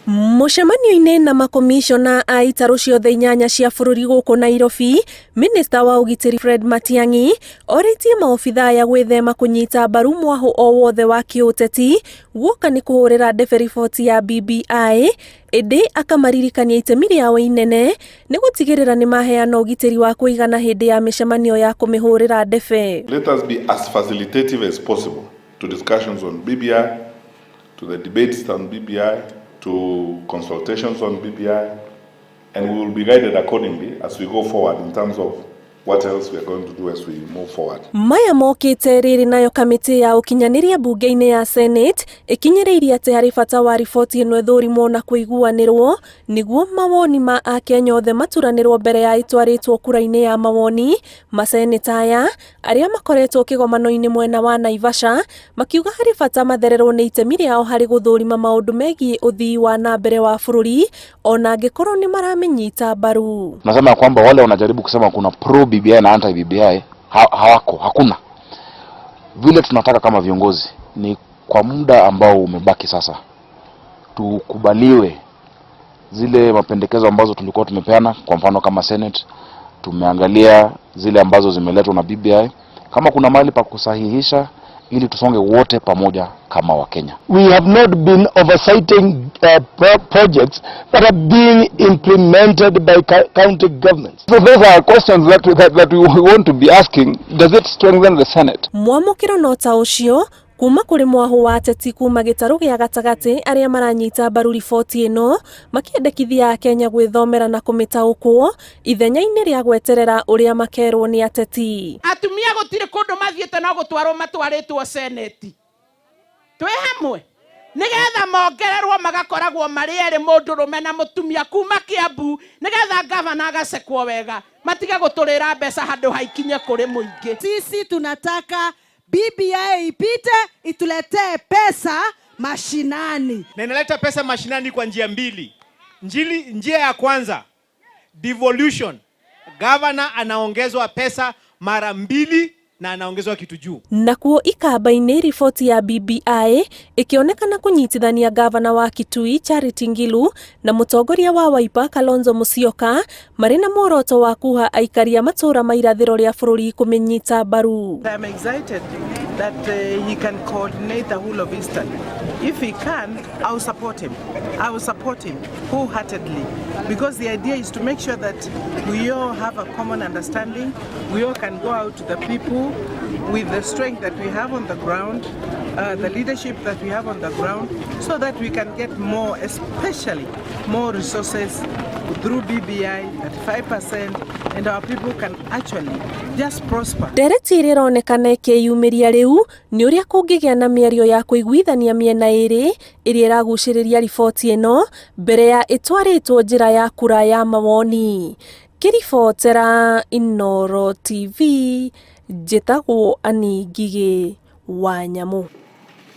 Mũcemanio-inĩ na makomishona a itarũ ciothe inyanya cia bũrũri gũkũ Nairobi, minista wa ũgitĩri Fred Matiang'i orĩtie maobithaa aya gwĩthema kũnyita mbaru mwahũ o wothe wa kĩũteti guoka nĩ kũhũrĩra ndebe riboti ya BBI, ĩndĩ akamaririkania itemi rĩao inene nĩ gũtigĩrĩra nĩ maheana ũgitĩri wa kũigana hĩndĩ ya mĩcemanio ya kũmĩhũrĩra ndebe. Let us be as facilitative as possible to discussions on BBI, to the debates on BBI, to consultations on BBI, and we will be guided accordingly as we go forward in terms of what else we are going to do as we move forward. Maya mokĩte rĩrĩ nayo kamĩtĩ ya ũkinyanĩria mbunge-inĩ ya Senate ĩkinyĩrĩirie atĩ harĩ bata wa riboti ĩno ĩthũrimwo na kũiguanĩrwo nĩguo mawoni ma akenya othe maturanĩrwo mbere ya ĩtwarĩtwo kura-inĩ ya mawoni. Maseneta aya arĩa makoretwo kĩgomano-inĩ mwena wa Naivasha makiuga harĩ bata mathererwo nĩ itemi rĩao harĩ gũthũrima maũndũ megiĩ ũthii wa na mbere wa bũrũri ona angĩkorwo nĩ maramĩnyita mbaru. Nasema ya kwamba wale wanajaribu kusema kuna pro BBI na anti BBI hawako, hakuna. Vile tunataka kama viongozi ni kwa muda ambao umebaki sasa tukubaliwe zile mapendekezo ambazo tulikuwa tumepeana. Kwa mfano kama Senate tumeangalia zile ambazo zimeletwa na BBI, kama kuna mahali pa kusahihisha ili tusonge wote pamoja kama Wakenya. We have not been oversighting projects that are being implemented by county governments. So those are questions that we want to be asking. Does it strengthen the Senate? Mwamũkĩro no ta ũcio kuma kũrĩ mwahũ wa ateti kuma gĩtarũ gĩa gatagatĩ arĩa maranyita mbaru riboti ĩno makĩendekithia akenya gwĩthomera na kũmĩtaũkwo ithenya-inĩ rĩa gweterera ũrĩa makerwo nĩ ateti. Atumia gũtirĩ kũndũ mathiĩte no gũtwarwo matwarĩtwo seneti twĩ hamwe nigetha mongererwo magakoragwo marĩ erĩ mũndũrũme na mũtumia kuma Kiambu nigetha gavana agacekwo wega matige gũtũrĩra mbeca handũ haikinye kũrĩ mũingĩ. Sisi tunataka BBI ipite ituletee pesa mashinani. Na inaleta pesa mashinani kwa njia mbili. Njia ya kwanza, devolution. Governor anaongezwa pesa mara mbili na anaongezwa kitu juu. Nakuo ikamba-inĩ riboti ya BBI ĩkĩonekana kũnyitithania gavana wa Kitui Charity Ngilu na mũtongoria wa Wiper Kalonzo Musyoka marĩ na muoroto wa kuha aikari a matũũra ma irathĩro rĩa bũrũri kũmĩnyita mbaru. I'm excited that he can coordinate the whole of Eastern. If he can, I will support him. I will support him wholeheartedly because the idea is to make sure that we all have a common understanding. We all can go out to the people with the strength that we have on the ground, the leadership that we have on the ground, so that we can get more, especially more resources through BBI, 35%, and our people can actually just prosper. Ndereti ĩrĩa ĩronekana ĩkĩyumĩria rĩu nĩ ũrĩa kũngĩgĩa na mĩario ya kũiguithania mĩena ĩrĩ ĩrĩa ĩragucĩrĩria riboti ĩno mbere ya ĩtwarĩtwo njĩra ya kura ya mawoni. Ngĩribotera Inooro TV njĩtagwo Annie Ngigĩ wa Nyamũ.